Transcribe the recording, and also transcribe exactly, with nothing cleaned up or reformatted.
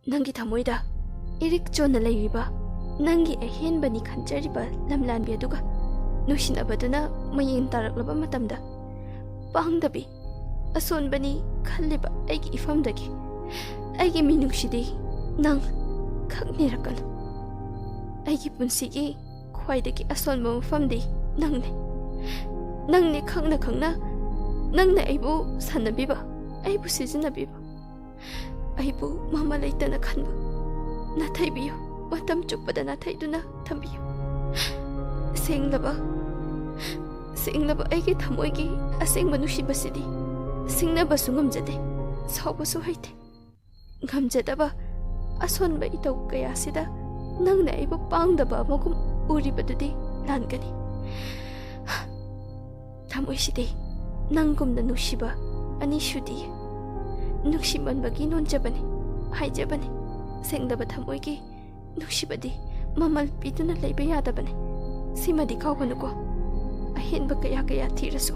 ꯅꯪꯒꯤ ꯊꯃꯣꯏꯗ ꯏꯔꯤꯛ ꯆꯣꯟꯅ ꯂꯩꯔꯤꯕ ꯅꯪꯒꯤ ꯑꯍꯦꯟꯕꯅꯤ ꯈꯟꯖꯔꯤꯕ ꯂꯝꯂꯥꯟꯕꯤ ꯑꯗꯨꯒ ꯅꯨꯡꯁꯤꯅꯕꯗꯨꯅ ꯃꯌꯦꯡ ꯇꯥꯔꯛꯂꯕ ꯃꯇꯝꯗ, ꯄꯥꯡꯗꯕꯤ, ꯑꯁꯣꯟꯕꯅꯤ ꯈꯜꯂꯤꯕ ꯑꯩꯒꯤ ꯏꯐꯝꯗꯒꯤ ꯑꯩꯒꯤ ꯃꯤꯅꯨꯡꯁꯤꯗꯤ ꯅꯪ ꯈꯛꯅꯤꯔꯛꯀꯅꯨ꯫ ꯑꯩꯒꯤ ꯄꯨꯟꯁꯤꯒꯤ ꯈ꯭ꯋꯥꯏꯗꯒꯤ ꯑꯁꯣꯟꯕ ꯃꯐꯝꯗꯤ ꯅꯪꯅꯤ꯫ ꯅꯪꯅꯤ ꯈꯪꯅ ꯈꯪꯅ ꯅꯪꯅ ꯑꯩꯕꯨ ꯁꯥꯟꯅꯕꯤꯕ, ꯑꯩꯕꯨ ꯁꯤꯖꯤꯟꯅꯕꯤꯕ, ꯑꯩꯕꯨ ꯃꯃꯜ ꯂꯩꯇꯅ ꯈꯟꯕ꯫ ꯅꯥꯊꯩꯕꯤꯌꯨ, ꯃꯇꯝ ꯆꯨꯞꯄꯗ ꯅꯥꯊꯩꯗꯨꯅ ꯊꯝꯕꯤꯌꯨ꯫ ꯁꯦꯡꯂꯕ, ꯁꯦꯡꯂꯕ ꯑꯩꯒꯤ ꯊꯃꯣꯏꯒꯤ ꯑꯁꯦꯡꯕ ꯅꯨꯡꯁꯤꯕꯁꯤꯗꯤ ꯁꯤꯡꯅꯕꯁꯨ ꯉꯝꯖꯗꯦ, ꯁꯥꯎꯕꯁꯨ ꯍꯩꯇꯦ꯫ ꯉꯝꯖꯗꯕ ꯑꯁꯣꯟꯕ ꯏꯇꯧ ꯀꯌꯥꯁꯤꯗ ꯅꯪꯅ ꯑꯩꯕꯨ ꯄꯥꯡꯗꯕ ꯑꯃꯒꯨꯝ ꯎꯔꯤꯕꯗꯨꯗꯤ ꯂꯥꯟꯒꯅꯤ꯫ ꯊꯃꯣꯏꯁꯤꯗꯤ ꯅꯪꯒꯨꯝꯅ ꯅꯨꯡꯁꯤꯕ ꯑꯅꯤ ꯁꯨꯗꯤꯌꯦ꯫ ꯅꯨꯡꯁꯤꯃꯟꯕꯒꯤ ꯅꯣꯟꯖꯕꯅꯤ, ꯍꯥꯏꯖꯕꯅꯤ꯫ ꯁꯦꯡꯂꯕ ꯊꯃꯣꯏꯒꯤ ꯅꯨꯡꯁꯤꯕꯗꯤ ꯃꯃꯜ ꯄꯤꯗꯨꯅ ꯂꯩꯕ ꯌꯥꯗꯕꯅꯤ꯫ ꯁꯤꯃꯗꯤ ꯀꯥꯎꯒꯅꯨꯀꯣ꯫ ꯑꯍꯦꯟꯕ ꯀꯌꯥ ꯀꯌꯥ ꯊꯤꯔꯁꯨ